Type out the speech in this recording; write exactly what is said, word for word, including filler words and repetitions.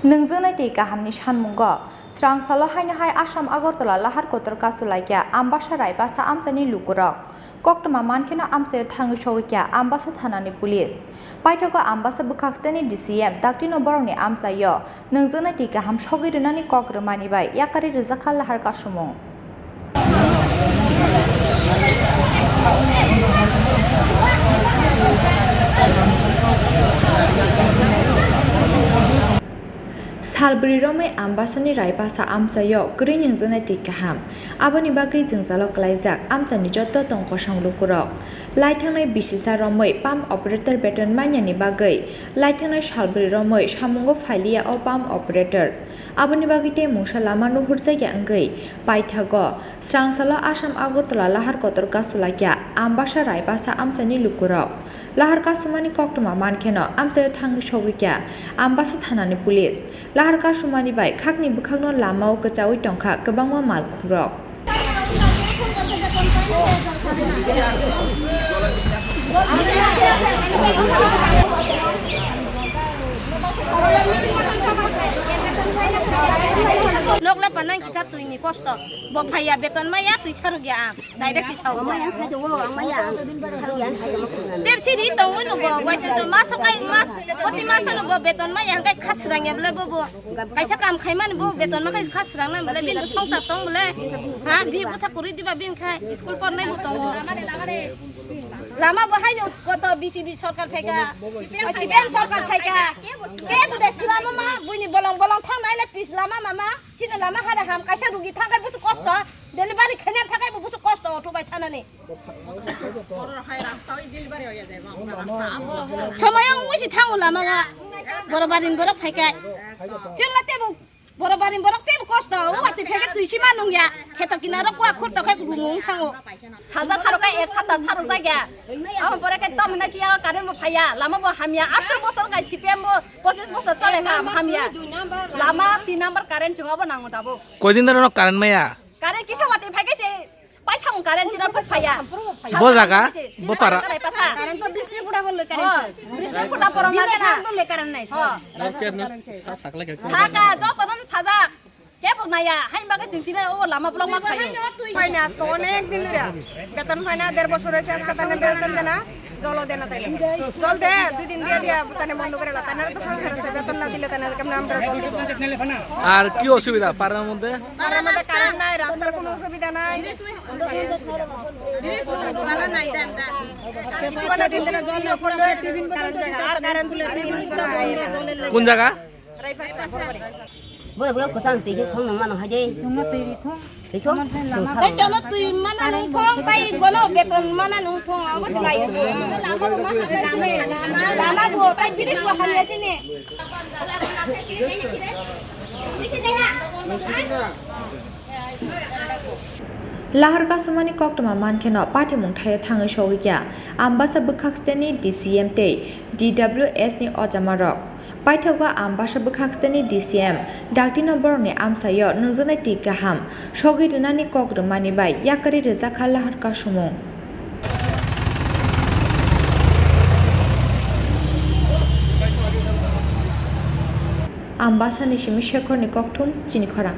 Nwngjaknai twi kahamni sanmungo srang salo haino hai Assam Agartala lahar kotor kasu laikya Ambasa Raibasa amchaini lukurok. Koktwma mankheno amchaio thangwi sogwikya Ambasa thanani police. Paithago Ambasa bwkhaksteni D C M daktino borokni amchaio nwngjaknai twi kaham sogwi rwnani kok rwmani bai yakarwi rwjakha lahar kasumung. Salbri romwi Ambasani Raibasa amchaio kwrwi nwngjaknai twi kaham. Aboni bagwi jwngjalo kwlaijak amchaini joto tong kosong lukurok. Laithangnai bisisa romwi pump operator beton manyani bagwi laithangnai salbri romwi samungo phailiya o pump operator. Aboni bagwi tei mungsa lama nuhurjakya wngwi paithago srang salo Assam Agartala lahar kotor kasu laikya Ambasa Raibasa amchaini lukurok. Lahar kasumani koktwma mankheno amchaio thangwi sogwikya Ambasa thanani police. Lahar kasumani bai khakni bwkhakno lamao kwchaui tongkha kwbangma malkhungrok. Nokla panang kisa twini kosto. Bo phaiya beton maya twi sarukya ang. Direct si sao. Maya ang sai do, ang maya ang. Tep si ri tongwi no bo, waisa so maso kai mas, poti maso no bo beton maya ang kai khasrang ya bole bo bo. Kaisa kam khaimani bo beton ma kai khasrang na bole bin songsa tong bole. Ha, bi busa kuri diba bin khai, school por nai bo tongo. Lama bo haino koto B C P sorkar phaika, C P M sorkar phaika. Ke bude silama ma, buini bolong bolong thang nai le pis lama mama, chini lama hare ham kaisa rugi thang kai busu kosto. Delivery khaina thakai bo busu kosto auto bai thanani. Somoyang musi thango lama wa. Boro barin borok phaikai. Chwngla tebo boro barin borok tebo kosto. Uwa twi phaikai twi sima nungya. Kheto kinaro kuwa khurto khai rumung thango. Saja saro kai ek sata saro jagya. Amo bore kai tom na kiya current bo phaiya. Lama bo hamya. Asho bosor kai C P M bo pochis bosor chole ham hamya. Lama tin number current chunga bo nango dabo. Koidin dano current maya? Current kisa wati phaikai se. Paithang current china phut phaya. Bo jaga, bo para. Current to bishni phuda bol current. Oh, bishni phuda porong lage na. Current nai. Oh. Saka joto non sajak. Kebo naya, hain baga chingtina o lama block ma phayo. Paina asko onek din dura. Beton paina der bosor hoise asko tane beton dena. Jolo dena taile. Jol de, dui din dia dia, tane bondo kore la, tane to songsar ase, beton na dile tane kemne amra jol dibo. Ar ki osubida parar moddhe? Parar moddhe current nai, rastar kono osubida nai. Bana nai dan dan. Ar current. Kun jaga? Boya boya kwchang twi khe khong nang mano hai de. Chwngno twi ri thung. Twi thung. Tei chono twi mana nung thung, tei bono beton mana nung thung, abo se lai. Lama bo, tei bridge bo hamya chini. Lahar kasumani koktwma mankheno patimung thaio thangwi sogwikya Ambasa bwkhaksteni D C M tei D W S ni ojamarok. Paithago Ambasa bwkhaksteni D C M daktino borokni amchaio nwngjaknai twi kaham sogwi rwnani kok rwmani bai yakarwi rwjakha lahar kasumung. Ambasani simi Shekhorni kokthum chini khorang.